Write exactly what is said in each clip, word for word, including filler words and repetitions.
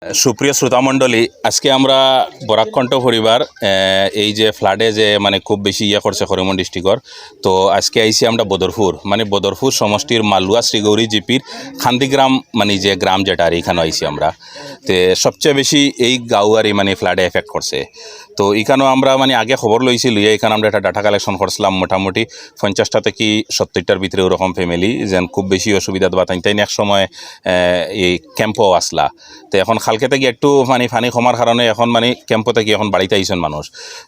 সুপ্রিয় শ্রোতা মণ্ডলী, আজকে আমরা বরাক কণ্ঠ পরিবার, আহ, এই যে ফ্লাডে যে মানে খুব বেশি ইয়ে করছে করিমগঞ্জ ডিস্ট্রিক্টর, তো আজকে আইছি আমরা বদরপুর, মানে বদরপুর সমষ্টির মালুয়া শ্রীগৌরী জিপির খান্দিগ্রাম, মানে যে গ্রাম যেটা, আর এখানে আইছি আমরা। তে সবচেয়ে বেশি এই গাঁও আর এই মানে ফ্লাডে এফেক্ট করছে। তো এখানেও আমরা মানে আগে খবর লইছি, লইয়া এখানে আমরা একটা ডাটা কালেকশন করছিলাম, মোটামুটি পঞ্চাশটা থেকে সত্তরটার ভিতরে ওরকম ফ্যামিলি যেন খুব বেশি অসুবিধাত বা তাইন তাইন এক সময়, আহ, এই ক্যাম্পও আসলা। তো এখন কালকে থেকে একটু মানে পানি কমার কারণে এখন মানে ক্যাম্প থেকে এখন বাড়িত আইছইন মানুষ।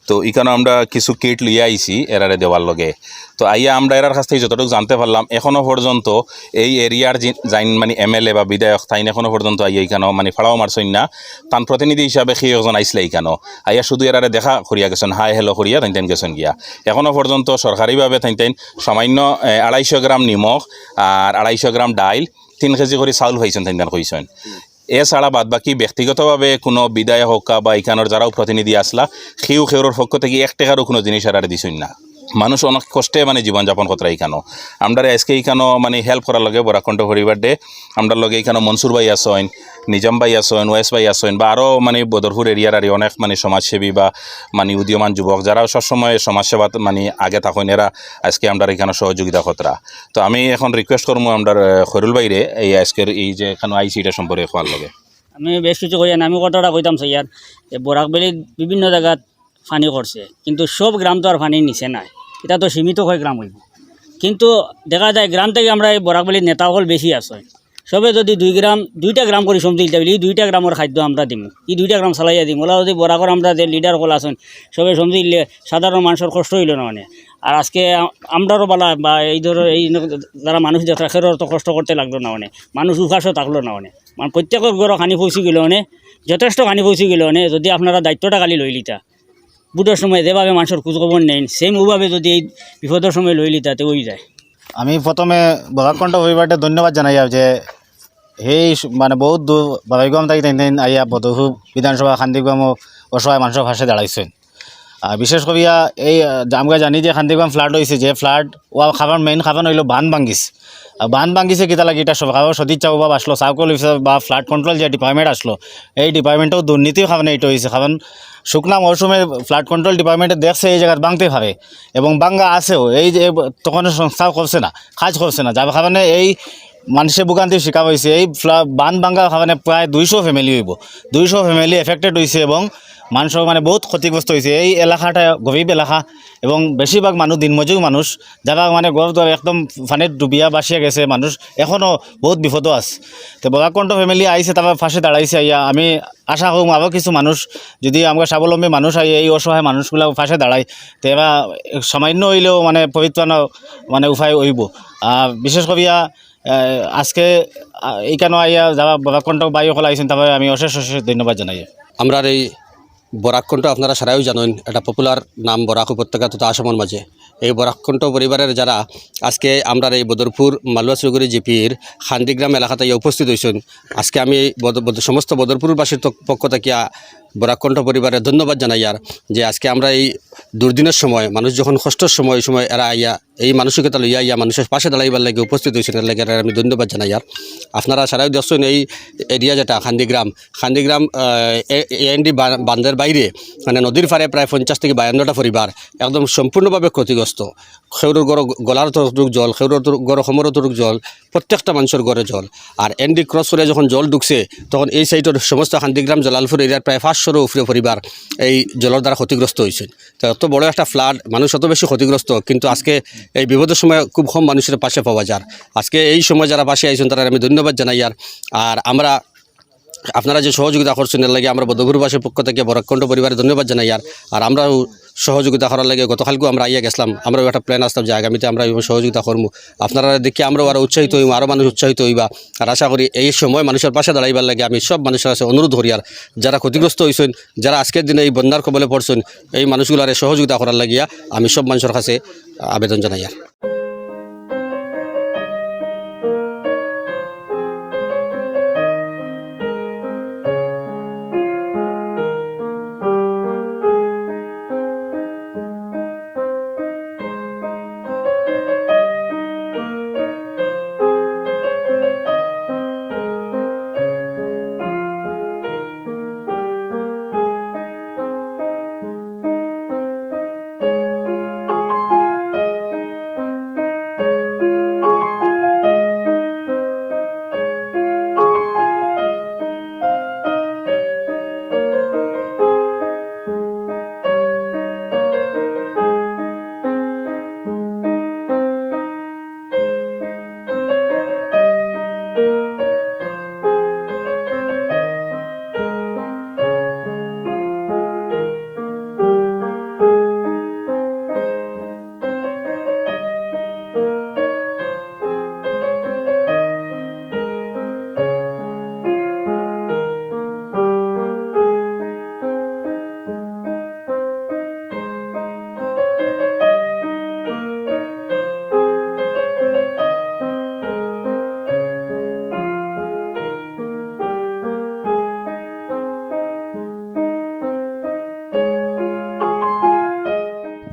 তো এখানে আমরা কিছু কিট লইয়া আইছি এরারে দেওয়ার লগে। তো আইয়া আমরা এরার কাছ থেকে যতটুকু জানতে পারলাম, এখনো পর্যন্ত এই এরিয়ার যে-, যাইন মানে এমএলএ বা বিধায়ক, তাইন এখনো পর্যন্ত আইয়া এখানে মানে ফাড়াও মারছইন না। তান প্রতিনিধি হিসাবে কেউ একজন আইসলে এখানে আইয়া শুধু এরারে দেখা করিয়া গেছইন, হাই হ্যালো করিয়া তাইন তাইন গেছইন গিয়া। এখনো পর্যন্ত সরকারিভাবে তাইন তাইন সামান্য, এ, আড়াইশো গ্রাম নিমখ আর আড়াইশো গ্রাম ডাইল, তিন কেজি করে চাউল পাইছইন, তাইন তাইন কইছইন। এছাড়া বাদ বাকি ব্যক্তিগতভাবে কোনো বিধায়ক হউক্কা বা ইখানোর যারাও প্রতিনিধি আসলা, কেউ কেউর পক্ষ থেকে এক টেকারও কোনো জিনিস এরারে দিছইন না। মানুষ অনেক কষ্টে মানে জীবনযাপন করতরা ইখানো। আমরারে আজকে ইখানো মানে হেল্প করার লগে বরাক কণ্ঠ পরিবার ডে, আমরার লগে ইখানো মনসুর ভাই আছইন, নিজাম ভাই আছইন, ওয়েস ভাই আছইন, বা আরও মানে বদরপুর এরিয়ার আর অনেক মানে সমাজসেবী বা মানে উদীয়মান যুবক, যারা সবসময় সমাজসেবাত মানে আগে থাকইন, এরা আজকে আমরার ইখানো সহযোগিতা করতরা। তো আমি এখন রিকোয়েস্ট করমু আমরার, আহ, খৈরুল ভাইরে এই আজকের এই যে এখানো আইছি এটা সম্পর্কে কওয়ার লগে। আমি বেশ কিছু কইয়ার না, আমি কথাটা কইতাম চাইয়ার, যে বরাক ভ্যালির বিভিন্ন জাগাত পানি করছে, কিন্তু সব গ্রাম তো আর পানির নিচে নাই, এটা তো সীমিত কয়েক গ্রাম অইবো। কিন্তু দেখা যায় গ্রাম থেকে আমরা এই বরাক ভ্যালির নেতা অকল বেশি আছে, সবে যদি দুই গ্রাম, দুইটা গ্রাম করি সমঝিলতা অইলে, এই দুইটা গ্রামর খাদ্য আমরা দিমু, এই দুইটা গ্রাম চালাইয়া দিমু। ওলা যদি বরাকর আমরা যে লিডার অকল আছইন, সবে সমঝিললে সাধারণ মানুষর কষ্ট অইলো না অনে। আর আজকে আ-, আমরারও বালা বা এই ধরো এই ন-, যারা মানুষ দেখরা, খেরোর তো কষ্ট করতে লাগলো না অনে, মানুষ উপাসও থাকলো না অনে। মানে প্রত্যেকর ঘরো পানি পৌঁছি গেলো অনে, যথেষ্ট পানি পৌঁছি গেলো অনে। যদি আপনারা দায়িত্বটা খালি লইলিতা, বুটর সময় যেভাবে মানুষর খোঁজ খবর নেইন, সেম ওভাবে যদি এই বিপদর সময় লইলিতা, তে অই যায়। আমি প্রথমে বরাক কণ্ঠ পরিবাররে ধন্যবাদ জানাইয়ার যে এই স-, মানে বহুত দূর বাবাইগাম থাকি তাইন তাইন আইয়া বদরপুর বিধানসভা খান্দিগ্রামো অসহায় মানুষর পাশে দাঁড়াইছইন। আর বিশেষ করিয়া এই, আহ, আমরা জানি যে খান্দিগ্রাম ফ্লাড অইছে, যে ফ্লাড অওয়ার কারণ, মেইন কারণ অইলো বান ভাঙ্গিছে। আর বান ভাঙ্গিছে কিতা লাগি, এটা সব কারণ সদিচ্ছা অভাব আছলো, সার্কেল অফিসার বা ফ্লাড কন্ট্রোল যে ডিপার্টমেন্ট আছলো, এই ডিপার্টমেন্টও দুর্নীতির কারণে এটা অইছে। কারণ শুকনা মৌসুমে ফ্লাড কন্ট্রোল ডিপার্টমেন্টে দেখছে এই জাগাত ভাঙতে পারে এবং ভাঙ্গা আছেও, এই যে তখন সংস্থাও করছে না, কাজ করছে না, যার কারণে এই মানুষে ভোগান্তির শিকার অইছে। এই ফ্লা-, বান ভাঙ্গার কারণে প্রায় দুইশো ফ্যামিলি অইবো, দুইশো ফ্যামিলি এফেক্টেড অইছে এবং মানুষর মানে বহুত ক্ষতিগ্রস্ত অইছে। এই এলাকাটা গরিব এলাকা এবং বেশিরভাগ মানুষ দিনমজুর মানুষ, যারা মানে ঘর দুয়ার একদম পানিত ডুবিয়া ভাসিয়া গেছে, মানুষ এখনো বহুত বিপদও আছে। তো বরাক কণ্ঠ ফ্যামিলি আইছে, তারা পাশে দাঁড়াইছে। আইয়া আমি আশা করমু আরও কিছু মানুষ, যদি আমরা স্বাবলম্বী মানুষ আই, এই অসহায় মানুষগুলা পাশে দাঁড়াই, তে এরা সামান্য অইলেও মানে পরিত্রাণ মানে উপায় অইবো। আর বিশেষ করিয়া আহ, আজকে, আহ, ইখানো আইয়া যারা বরাক কণ্ঠ ভাই অকল আইছইন, তারারে আমি অশেষ অশেষ ধন্যবাদ জানাই। আমরার এই বরাক কণ্ঠ আপনারা সারাইও জানইন, এটা পপুলার নাম বরাক উপত্যকা তথা আসামর মাঝে। এই বরাক কণ্ঠ পরিবারের যারা আজকে আমরার এই বদরপুর মালুয়া শ্রীগৌরী জিপির খান্দিগ্রাম এলাকাত আইয়া উপস্থিত অইছইন, আজকে আমি বদ-, বদ-, সমস্ত বদরপুরবাসীর তক-, পক্ষ থাকিয়া বরাক কণ্ঠ পরিবাররে ধন্যবাদ জানাইয়ার যে আজকে আমরা এই দুর্দিনর সময়, মানুষ যখন কষ্টর সময়, ওই সময় এরা আইয়া এই মানসিকতা লইয়া আইয়া মানুষর পাশে দাঁড়াইবার লাগি উপস্থিত অইছইন, এর লাগি এরারে আমি ধন্যবাদ জানাইয়ার। আপনারা সারাইও দেখছইন এই এরিয়া যেটা খান্দিগ্রাম, খান্দিগ্রাম, আহ, এ-, এএনডি বা-, বান্ধের বাইরে, মানে নদীর পাড়ে প্রায় পঞ্চাশ থেকে বায়ান্নটা পরিবার একদম সম্পূর্ণভাবে ক্ষতিগ্রস্ত। কেউরর ঘরো গলার অতটুক জল, কেউরর অতটুক ঘরো কোমরর অতটুক জল, প্রত্যেকটা মানুষর ঘরে জল। আর এনডি ক্রস করে যখন জল ঢুকছে, তখন এই সাইডর সমস্ত খান্দিগ্রাম, জালালপুর এরিয়ার প্রায় পাঁচশোরও উপরে পরিবার এই জলর দ্বারা ক্ষতিগ্রস্ত অইছে। তো এত বড় একটা ফ্লাড, মানুষ অত বেশি ক্ষতিগ্রস্ত, কিন্তু আজকে এই বিপদর সময় খুব কম মানুষের পাশে পাওয়া যার। আজকে এই সময় যারা পাশে আইছইন, তারারে আমি ধন্যবাদ জানাইয়ার। আর আমরা, আপনারা যে সহযোগিতা করছইন, এর লাগি আমরা বদরপুরবাসীর পক্ষ থেকে বরাক কণ্ঠ পরিবারে ধন্যবাদ জানাইয়ার। আর আমরাও সহযোগিতা করার লাগি গতকালকেও আমরা আইয়া গেছলাম, আমরাও একটা প্ল্যান আছলাম যে আগামীতে আমরা এইভাবে সহযোগিতা করমু। আপনারা দেখি আমরাও আরও উৎসাহিত অইমু, আরও মানুষ উৎসাহিত অইবা। আর আশা করি এই সময় মানুষর পাশে দাঁড়াইবার লাগি আমি সব মানুষর কাছে অনুরোধ করিয়ার, যারা ক্ষতিগ্রস্ত অইছইন, যারা আজকের দিনে এই বন্যার কবলে পড়ছইন, এই মানুষগুলারে সহযোগিতা করার লাগিয়া আমি সব মানুষর কাছে আবেদন জানাইয়ার।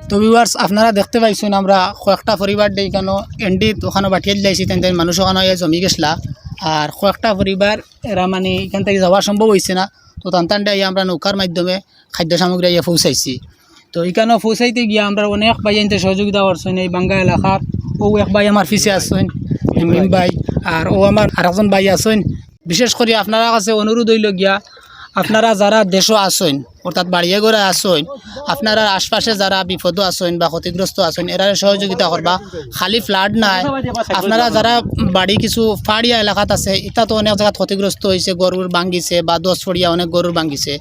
তো ভিউয়ার্স, আপনারা দেখতে পাইছইন, আমরা কয়েকটা পরিবার দে ইখানো এন্ডিত ওখানো বাটিয়া দিলাইছি, তাইন তাইন মানুষ ওখানো আইয়া জমি গেছলা। আর কয়েকটা পরিবার এরা মানে ইখান থাকি যাওয়া সম্ভব অইছে না, তো তান তান দে আইয়া আমরা নৌকার মাধ্যমে খাদ্য সামগ্রী আইয়া পৌঁছাইছি। তো ইখানো পৌঁছাইতে গিয়া আমরা অনেক ভাইয়াইন্তে সহযোগিতা করছইন। এই বাঙ্গা এলাকার ও এক ভাই আমার পিছে আছইন, মিম ভাই, আর ও আমার আরেকজন ভাই আছইন। বিশেষ করি আপনারা কাছে অনুরোধ অইলো গিয়া, আপনারা যারা দেশো আছইন, অর্থাৎ বাড়িয়ে ঘরে আছইন, আপনারা আশপাশে যারা বিপদো আছইন বা ক্ষতিগ্রস্ত আছইন, এরারে সহযোগিতা করবা। খালি ফ্লাড নায়, আপনারা যারা বাড়ি কিছু পাহাড়িয়া এলাকাত আছে, ইতা তো অনেক জাগাত ক্ষতিগ্রস্ত অইছে, ঘরর ভাঙ্গিছে বা দশ পড়িয়া অনেক ঘরর ভাঙ্গিছে।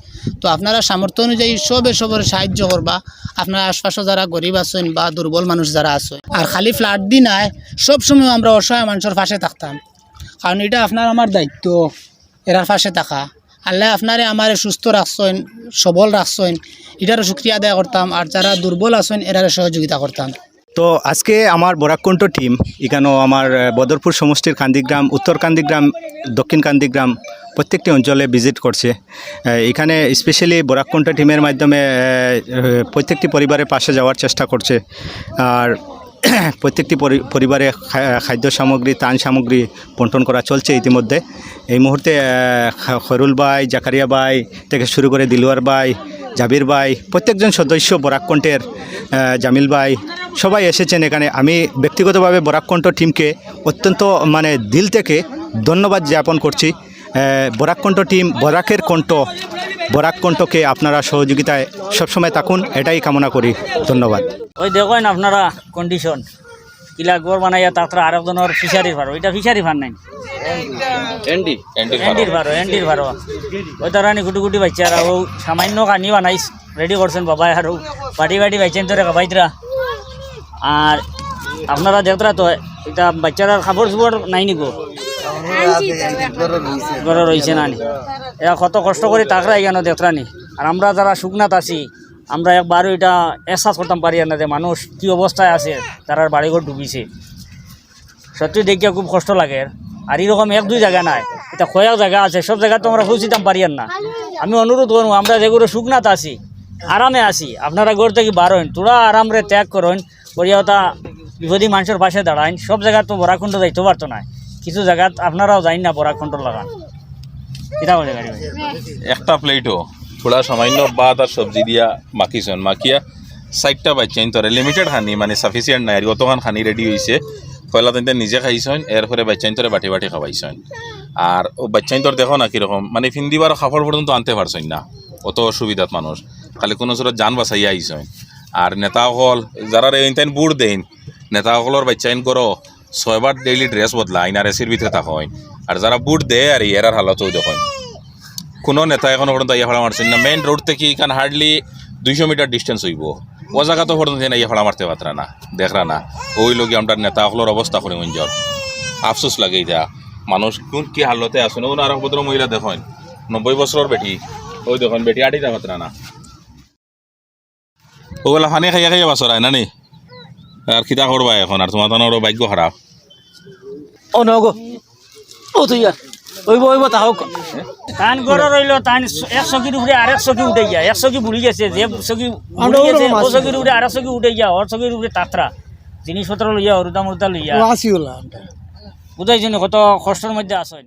তো আপনারা সামর্থ্য অনুযায়ী সবে সবরে সাহায্য করবা। আপনারা আশপাশে যারা গরিব আছইন বা দুর্বল মানুষ যারা আছইন, আর খালি ফ্লাড দি নায়, সবসময় আমরা অসহায় মানুষর পাশে থাকতাম, কারণ ইটা আপনার আমার দায়িত্ব, এরার পাশে থাকা। আল্লায় আপনারে আমারে সুস্থ রাখছইন, সবল রাখছইন, ইটারও শুকরিয়া আদায় করতাম। আর যারা দুর্বল আছইন, এরারে সহযোগিতা করতাম। তো আজকে আমার বরাককণ্ঠ টিম ইখানো আমার, আহ, বদরপুর সমষ্টির কান্দিগ্রাম, উত্তর কান্দিগ্রাম, দক্ষিণ কান্দিগ্রাম প্রত্যেকটি অঞ্চলে ভিজিট করছে। আহ, এখানে স্পেশালি বরাককণ্ঠ টিমের মাধ্যমে, আহ, আহ, প্রত্যেকটি পরিবারের পাশে যাওয়ার চেষ্টা করছে। আর প্রত্যেকটি পরি-, পরিবারে খা-, খাদ্য সামগ্রী, ত্রাণ সামগ্রী বন্টন করা চলছে ইতিমধ্যে। এই মুহূর্তে, আহ, খ-, খয়রুল ভাই, জাকারিয়া ভাই থেকে শুরু করে দিলওয়ার ভাই, জাবির ভাই, প্রত্যেকজন সদস্য বরাককণ্ঠের, আহ, জামিল ভাই, সবাই এসেছেন এখানে। আমি ব্যক্তিগতভাবে বরাককণ্ঠ টিমকে অত্যন্ত, মানে, দিল থেকে ধন্যবাদ জ্ঞাপন করছি। আহ, বরাককণ্ঠ টিম, বরাকের কণ্ঠ, বরাককণ্ঠকে আপনারা সহযোগিতায় সবসময় থাকুন, এটাই কামনা করি। ধন্যবাদ। ওই দেখইন আপনারা কন্ডিশন, কিলা ঘর বানাইয়া তাতরা আরেকজনর ফিশারির পারো, ইটা ফিশারির পার নায়। এন্ডি। এন্ডির পারো। এন্ডির পারো, এন্ডির পারো। ওই তারা নি কুটি কুটি বাইচ্চারা, ও সামান্য খানি বানাইছ, রেডি করছইন বাবায়, আর ও বাটি বাটি বাইচ্চাইন্তরে খাবাইতরা। আর আপনারা দেখতরা তো, ইটা বাইচ্চারার কাপড় চোপড় নাই নি গো? ঘরো রইছে না নি? এরা কত কষ্ট করি থাকরা ইখানো দেখতরা নি। আর আমরা যারা শুকনাত আছি, আমরা একবারও ইটা এহসাস করতাম পারিয়ার না যে মানুষ কি অবস্থায় আছে, তারার বাড়িঘর ডুবিছে। সত্যি দেখিয়া খুব কষ্ট লাগের। আর ইরকম এক দুই জাগা নায়, ইটা কয়েক জাগা আছে, সব জাগাত তো আমরা পৌঁছিতাম পারিয়ার না। আমি অনুরোধ করমু, আমরা যেগুলো শুকনাত আছি, আরামে আছি, আপনারা ঘর থাকি বার অইন, থুড়া আরামরে ত্যাগ করইন, করিয়া ওটা বিপদী মানষর পাশে দাঁড়াইন। সব জাগাত তো বরাককণ্ঠ যাইতো পারতো নায়, কিছু জাগাত আপনারাও যাইন না বরাককণ্ঠর লাখান। কিতা কইলে গাড়ি ভাই? একটা প্লেটও থুড়া সামান্য ভাত আর সবজি দিয়া মাখিছইন, মাখিয়া চাইরটা বাইচ্চাইন্তরে, লিমিটেড খানি, মানে সাফিসিয়েন্ট নায় আর, অতখান খানি রেডি অইছে। পয়লা তাইন্তে নিজে খাইছইন, এরপরে বাইচ্চাইন্তরে বাটি বাটি খাওয়াইছইন। আর ও বাইচ্চাইন্তর দেখো না কিরকম, মানে ফিন্দিবার কাপড় পর্যন্ত আনতে পারছইন না, অত অসুবিধাত মানুষ, খালি কুনু সুরত জান বাঁচাইয়া আইছইন। আর নেতা অকল যারারে ইনতাইন ভোট দেইন, নেতা অকলর বাইচ্চাইন ঘরো ছয়বার ডেইলি ড্রেস বদলাইন আর এসির ভিতরে থাকইন। আর যারা ভোট দেয় আর এরার হালত অউ দেখইন। কুনু নেতা এখনো পর্যন্ত আইয়া ফাড়া মারছইন না। মেইন রোড থাকি ইখান হার্ডলি দুইশো মিটার ডিস্টেন্স অইবো। ও জাগাত পর্যন্ত আইয়া ফাড়া মারতে পারতরা না, দেখরা না। অউ অইলো গি আমরার নেতা অকলর অবস্থা করিমগঞ্জর। আফসোস লাগে ইটা। মানুষ কুন কি হালতে আছইন। অউ আরক ভদ্র মহিলা দেখইন, নব্বই বছরর বেটি। অউ দেখইন, বেটি আটিতা পারতরা না। অউ বেলা পানি খাইয়া খাইয়া বাঁচরায় না নি? আর কিতা করবা এখন? আর তুমার তানরও ভাগ্য খারাপ। ও নগো, ও তুই আর, অইবো, অইবো, তা হোক। তান ঘরো রইলো, তান এক চকির উপরে আরেক চকি উঠে গিয়া, এক চকি বুড়ি গেছে, যে চকি বুড়ি গেছে, ও চকির উপরে আরেক চকি উঠে গিয়া, ওর চকির উপরে তাতরা, জিনিসপত্র লইয়া, হরুতা মরুতা লইয়া। ও আসি ওলা। বুঝাইছো নি কত কষ্টর মধ্যে আছইন।